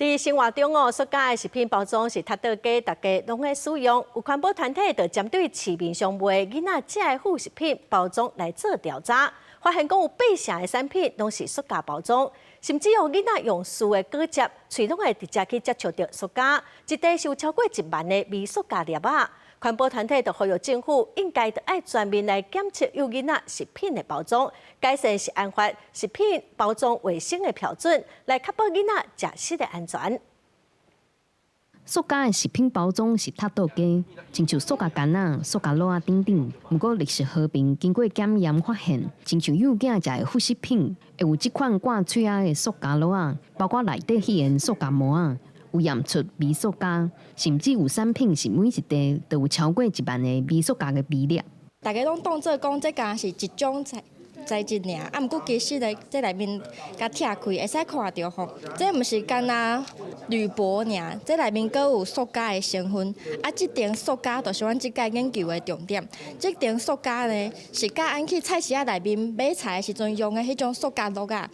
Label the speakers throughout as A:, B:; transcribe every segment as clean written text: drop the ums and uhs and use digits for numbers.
A: 佇生活中哦，塑膠的食品包裝是踢倒街，大家攏會使用。有環保團體就針對市面上賣囡仔食的副食品包裝來做調查，發現講有八成的產品攏是塑膠包裝，甚至有囡仔用挲的果汁，喙攏會直接去接觸著塑膠，一袋是有超過1萬个微塑膠粒仔。環保團體就呼籲政府應該著愛全面來檢測幼囡仔食品的包裝，改善食安法、食品包裝衛生的標準，來確保囡仔食食的安全。
B: 塑膠的食品包裝是踢倒街，親像塑膠桿仔、塑膠簍仔等等。毋過綠色和平經過檢驗發現，親像幼囝食的副食品，會有這款掛喙仔的塑膠簍仔，包括內底彼個塑膠膜仔，有驗出微塑膠，甚至有產品是每一袋都有超過1萬個微塑膠的微粒。
C: 大家攏當做講這敢是一種材材質爾，啊，毋過其實咧，這內面共拆開會使看著吼，這毋是干焦鋁箔爾，這內面閣有塑膠的成分。啊，這層塑膠就是阮這擺研究的重點。這層塑膠呢，是佮咱去菜市仔內面買菜的時陣用的彼種塑膠簍仔。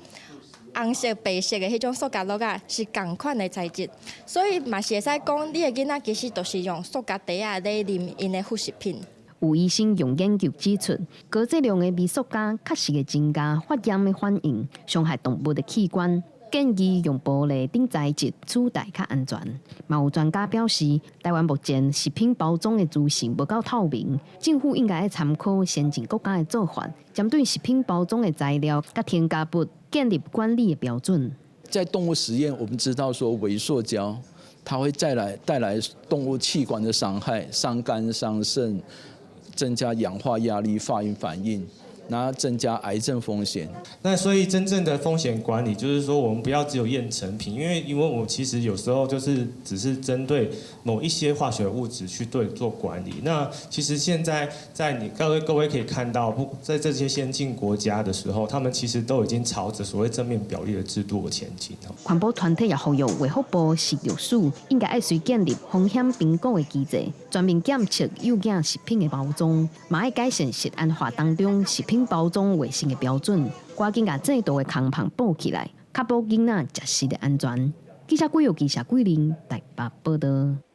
C: 紅色、白色的彼種塑膠簍仔是仝款的材質，所以嘛是會使講，你的囡仔其實就是用塑膠袋仔咧啉𪜶的副食品。
B: 有醫生用研究指出，高劑量的微塑膠確實會增加發炎的反應，傷害動物的器官。建議用玻璃等材質取代較安全。嘛有專家表示，台灣目前食品包裝的資訊無夠透明，政府應該愛參考先進國家的做法，針對食品包裝的材料佮添加物建立管理的標準。
D: 在動物實驗，我們知道說微塑膠，它會帶來動物器官的傷害，傷肝、傷腎，增加氧化壓力、發炎反應。然後增加癌症風險。
E: 那所以真正的風險管理，就是說我們不要只有驗成品，因為我其實有時候就是只是針對某一些化學物質去對做管理。那其實現在在你各位可以看到，不在這些先進國家的時候，他們其實都已經朝着所謂正面表列的制度前進。
B: 環保團體也呼籲衛福部食藥署應該愛隨建立風險評估的機制，全面檢測幼囝食品的包裝，嘛愛改善食安法當中食品包裝衛生的標準，趕緊共制度的空縫補起來，確保囡仔食食的安全。記者郭玉記者桂林台北報道。